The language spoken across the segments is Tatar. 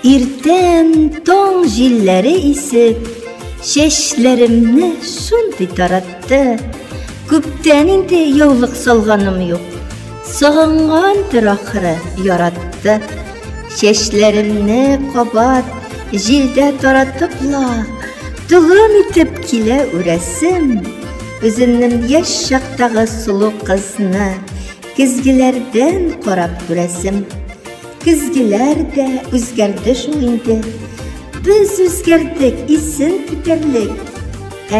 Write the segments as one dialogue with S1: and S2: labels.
S1: Иртән таң җилләре исеп, чәчләремне шундый таратты. Күптән инде яулык салганым юк. Сагынгандыр ахры, яратты. Чәчләремне кабат җилдә таратып ла, толым итеп килә үрәсем. Үземнең яшь чактагы сылу кызны көзгеләрдән карап күрәсем. Көзгеләр дә үзгәрде шул инде. Без үзгәрдек, исен китәрлек.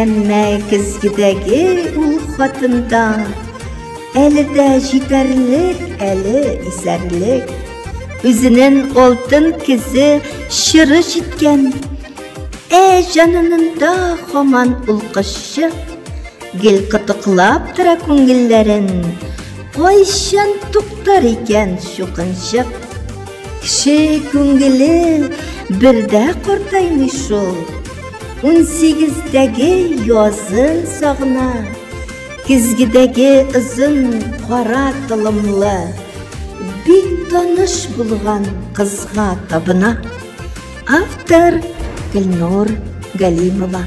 S1: Әмма көзгедәге ул хатында әле дә җитәрлек, әле исәрлек. Үзенең алтын көзе чоры җиткән. Ә җанынында хаман ул кошчык гел кытыклап тора күңелләрен. Кайчан туктар икән чукынчык? Кеше күңеле бердә картаймый шул. 18-дәге язын сагына. Көзгедәге озын кара толымлы, бик таныш булган кызга табына. Автор Гөлнур Галимова.